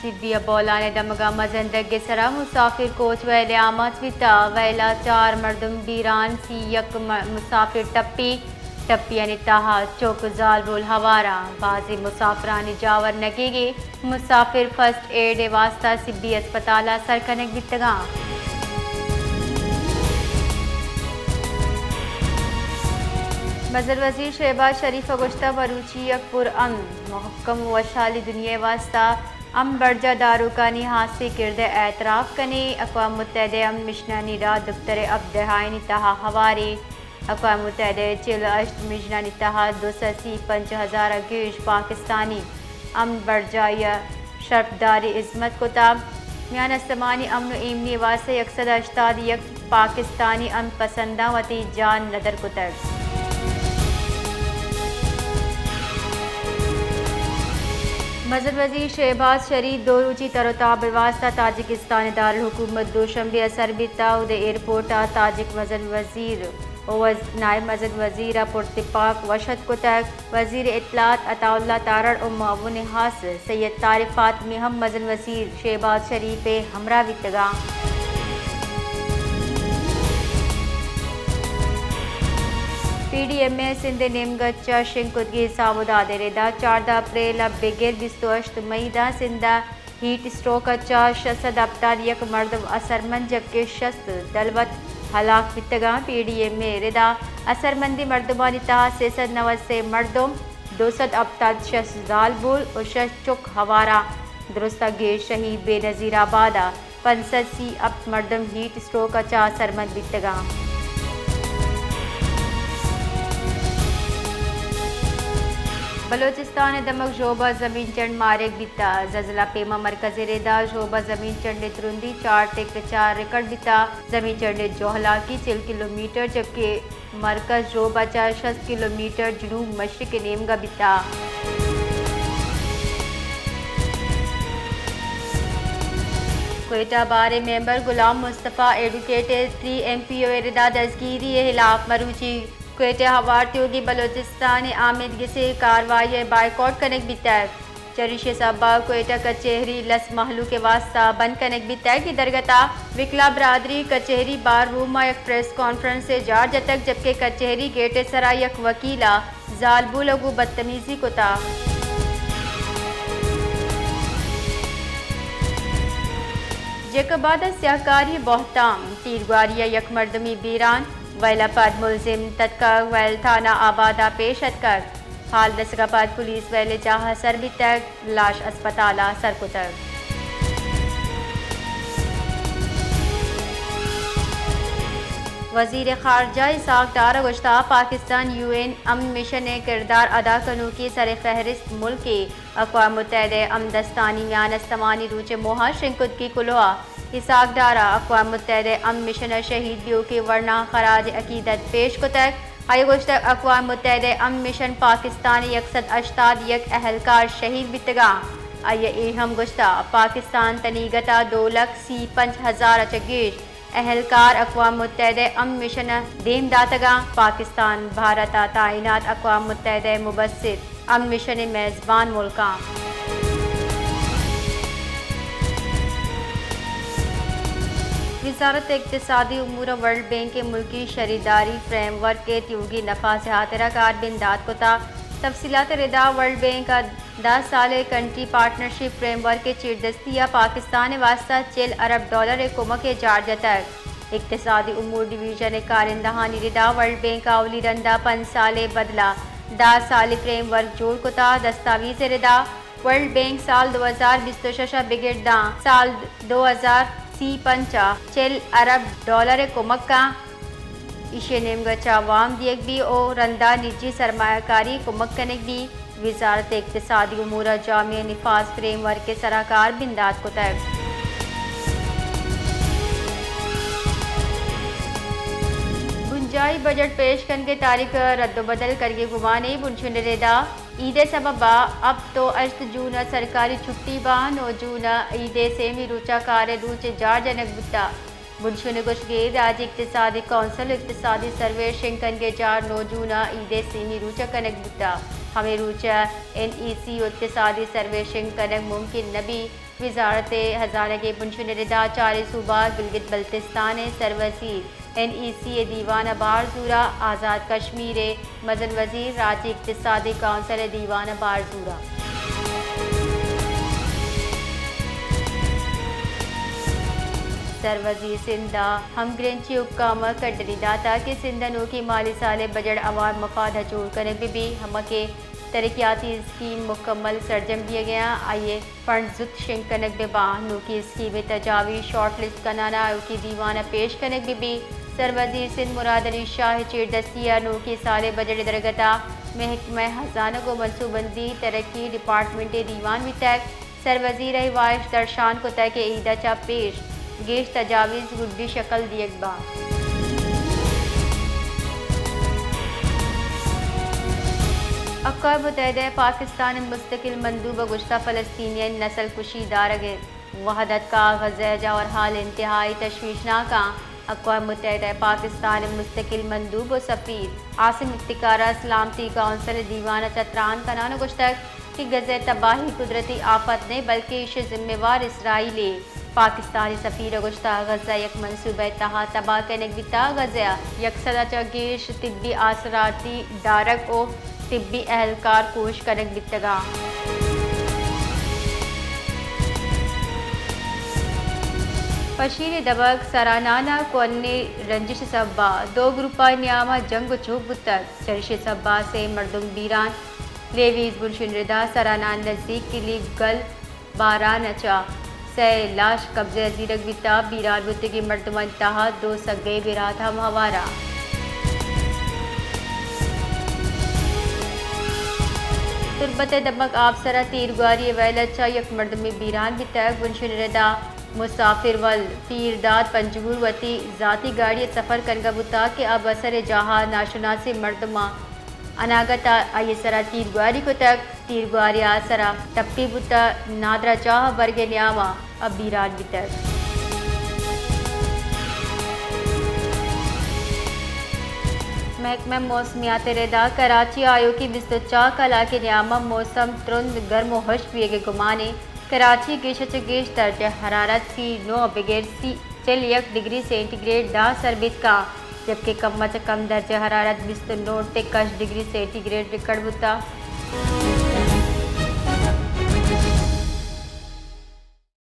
طبی ء بولان ء دمگ ء مزن دگ ء سرا مسافر کوچ ویل ء آماچ بیتگ۔ ویل ء چار مردم بیران، سی یک م-، مسافر ٹپی، ٹپیانی تہا چک زالبول ہوار انت۔ بازیں مسافرانی جاور نہ گیگ ء مسافر فرسٹ ایڈ ء واستہ سبی ہسپتال ء سر کنگ بیتگ انت۔ مزن وزیر شہباز شریف ء گوشتگ، مروچی یک پر امن، محکم و وشحالی دنیا ء واستہ امن برجاہ داروکانی ہاسیں کرد ء اعتراف کنیں۔ اقوام متحدہ ء امن مشنانی راہ دپتر ء ہپدہ آئینی تہا ہواریں۔ اقوام متحدہ ء چل ء ہشت مشنانی تہا دو سد سی پنچ ہزار ء گیش پاکستانی امن برجاہی ء شرپداری ازمت کتگ۔ میان استمانی امن و ایمنی ء واستہ یک سد ہشتاد یک پاکستانی امن پسنداں وتی جان ندر کتگ۔ مزن وزیر شہباز شریف دو روچی تر و تاب ء واستہ تاجکستان ء دارالحکومت دوشنبے ء سر بیتگ۔ اود ء ایئرپورٹ ء تاجک مزن وزیر و وز-، نائب مزن وزیر ء پرتپاک وش اتک کتگ۔ وزیر اطلاعات عطا اللہ تارڑ و معاون خاص سید طارق فاطمی ہم مزن وزیر شہباز شریف ء ہمراہ بیتگاں۔ پی ڈی ایم اے سندھ ء نیمگ ء چہ شنگ کتگیں حساب و داد ء ردا چاردہ اپریل ء بگر بیست و ہشت مئی داں سندھ ء ہیٹ اسٹروک ء چہ شش سد ہپتاد یک مردم اثرمند جبکہ شست دلوت ہلاک بیتگاں۔ پی ڈی ایم اے ردا اثرمندیں مردمانی تہا سے سد نود سے مردم، دو سد ہپتاد شش زالبول و شش چک ہوارا۔ درستاں گیش شہید بے نظیر آباد ء پنچ سد سی ہپت مردم ہیٹ اسٹروک ء چہ اثرمند بیتگاں۔ بلوچستان ء دمگ ژوب ء زمین چنڈ مارگ بیتگ۔ زلزلہ پیما مرکز ء ردا ژوب ء زمین چنڈ ء ترندی چار ٹک چار ریکارڈ بیتگ۔ زمین چنڈ ء جہلاکی چل کلومیٹر جبکہ مرکز ژوب ء چہ شست کلومیٹر جنوب مشرق ء نیمگ ء بیتگ۔ کوئٹہ بار ء ممبر غلام مصطفی ایڈوکیٹ ء تری ایم پی او ء ردا دزگیری ء ہلاپ مروچی کوئٹہ ہوار تیوگیں بلوچستان ء آمید گسیں کاروائی ء بائیکاٹ کنگ بیتگ۔ چریشی ء سبب ء کوئٹہ کچہری لس مہلوک ء واستہ بند کنگ بیتگ۔ اے درگت ء وکلاء برادری کچہری بار روم ء یک پریس کانفرنس ء جار جتگ جبکہ کچہری گیٹ ء سرا یک وکیل ء زالبول ء گوں بدتمیزی کتگ۔ جیکب آباد ء سیاہکاری ء بہتام، تیرگواری ء یک مردمی بیران، ویل ء پد ملزم تتکگ، ویل تھانہ آباد ء پیش اتکگ۔ حال رسگ ء پد پولیس ویل ء جاہ ء سر بیتگ، لاش ہسپتال ء سر کتگ۔ وزیر خارجہ اسحاق ڈار ء گوشتگ، پاکستان یو این امن مشن ء کردار ادا کنوکیں سر فہرست ملکے۔ اقوام متحدہ ء امن دستانی میان استمانی روچ ء موہ ء شنگ کتگی کلوہ ء اسحاق ڈار ء اقوام متحدہ ء امن مشن ء شہید بیوکیں ورناں خراج عقیدت پیش کتگ۔ آئی ء گوشتگ، اقوام متحدہ ء امن مشن پاکستان ء یک سد ہشتاد یک اہلکار شہید بیتگاں۔ آئی ء اے ہم گوشتگ، پاکستان تنیگت ء دو لکھ سی پنچ ہزار ء چہ گیش اہلکار اقوام متحدہ ء امن مشن ء دیم داتگاں۔ پاکستان، بھارت ء تعینات اقوام متحدہ ء مبصر امن مشن ء میزبان ملکاں۔ وزارت اقتصادی امور ء ورلڈ بینک ء ملکی شریداری فریم ورک ء تیوگیں نفاذ ء ہاترا کار بندات کتگ۔ تفصیلات ء ردا ورلڈ بینک ء دہ سالیں کنٹری پارٹنرشپ فریم ورک ء چیردستی ء پاکستان ء واستہ چل ارب ڈالر ء کمک ء جار جتگ۔ اقتصادی امور ڈویژن ء کارندہانی ردا ورلڈ بینک ء اولی رندا پنچ سالیں بدلا دہ سالیں فریم ورک جوڑ کتگ۔ دستاویز ء ردا ورلڈ بینک سال دو ہزار بیست و شش ء بگر داں سال دو ہزار سی پنچ ء چل ارب ڈالر ء کمک ء ایشی ء نیمگ ء چہ وام دیگ بی او رندا نجی سرمایہ کاری کمک کنگ بی۔ وزارت اقتصادی امور ء جامع نفاذ فریم ورک ء سرا کار بندات کتگ۔ بنجاہی بجٹ پیش کنگ ء تاریخ ء رد و بدل کنگ ء گمان ء بنشن ء ردا عید ء سبب ء ہپت و ہشت جون ء سرکاری چھٹی باں۔ نو جون ء عید ء سیمی روچ ء کار ء روچ جار جنگ بوتگ۔ بنشون ء گوشگ ء راجی اقتصادی کونسل ء اقتصادی سروے شنگ کنگ ء جار نو جون ء عید ء سیمی روچ ء کنگ بوتگ۔ ہمے روچ ء این ای سی ء اقتصادی سروے شنگ کنگ ممکن نہ بیت۔ وزارت خزانگ ء بنشون ء ردا چاریں صوبہ گلگت بلتستان ء سروزیر این ای سی ء دیوان ء بار زورا، آزاد کشمیر ء مزن وزیر راجی اقتصادی کونسل ء دیوان ء بار زورا۔ سروزیر سندھ ء ہمگرنچی حکام ء کڈنی داتگ کہ سندھ ء نوکیں مالی سال ء بجٹ عوام مفاد ء جوڑ کنگ بہ بیت، ہمک ء ترقیاتی اسکیم مکمل سرجم بیگ ء آئی ء فنڈ زوت شنگ کنگ بہ باں، نوکیں اسکیم ء تجاویز شارٹ لسٹ کنان ء آیوکیں دیوان ء پیش کنگ بہ بیت۔ سروزیر سندھ مراد علی شاہ ء چیردستی ء نوکیں سال ء بجٹ ء درگت ء محکمہ خزانگ ء منصوبندی ترقی ڈیپارٹمنٹ ء دیوان بیتگ۔ سروزیر ء واہش درشان کتگ کہ عید ء چہ پیش گیش تجاویز گڈی شکل دیگ باں۔ اقوام متحدہ ء پاکستان ء مستقل مندوب ء گوشتگ فلسطینیانی نسل کشی دارگ ء وہد اتکگ، غزہ ء جاور حال انتہائی تشویشناک آں۔ اقوام متحدہ ء پاکستان ء مستقل مندوب ء سفیر عاصم افتخار ء سلامتی کونسل ء دیوان ء چہ تران کنان ء گوشتگ کہ غزہ ء تباہی قدرتی آفت نہ بلکہ ایشی ء ذمہ وار اسرائیل ء۔ پاکستانی سفیر ء گوشتگ غزہ یک منصوبہ ء تہا تباہ کنگ بیتگ، غزہ ء یک سد ء چہ گیش طبی آسراتی دارگ ء طبی اہلکار کوش کنگ بیتگ انت۔ پشین ء دمگ سرانان ء کوہنیں رنجش ء سبب ء دو گروپانی نیام ء جنگ ء چوک بوتگ، چریشی ء سبب ء سے مردم بیران۔ لیویز بنشون ردا سرانان نزیک کلیب گل باران ء چہ سئے لاش قبضہ ء زیرگ بیتگ، بیران بوتگیں مردمانی تہا دو سگے برات ہم ہوار انت۔ تربت ء دمگ آپسر ء تیرگواری ء ویل ء چہ یک مردمے بیران بیتگ۔ بنشون ردا مسافر ول پیرداد پنجگور وتی ذاتی گاڑی ء سفر کنگ ء بوتگ کہ آ بسر ء جاہ ء ناشناسیں مردماں اناگت ء آئی ء سرا تیرگواری کتگ۔ تیرگواری ء آسرا ٹپی بوتگ، نادراہ جاہ ء برگ ء نیام ء بیران بیتگ۔ محکمہ موسمیات ء ردا کراچی ء آیوکیں بیست ء چار کلاک ء نیام ء موسم ترند گرم ء ہشک بیگ ء گمان انت۔ کراچی ء گیش ء چہ گیش درجہ حرارت سی نو ء بگر سی چل یک ڈگری سینٹی گریڈ داں سر بیت کنت، جبکہ کم ء چہ کم درجہ حرارت بیست ء نو ٹک ہشت ڈگری سینٹی گریڈ ریکارڈ بوتگ۔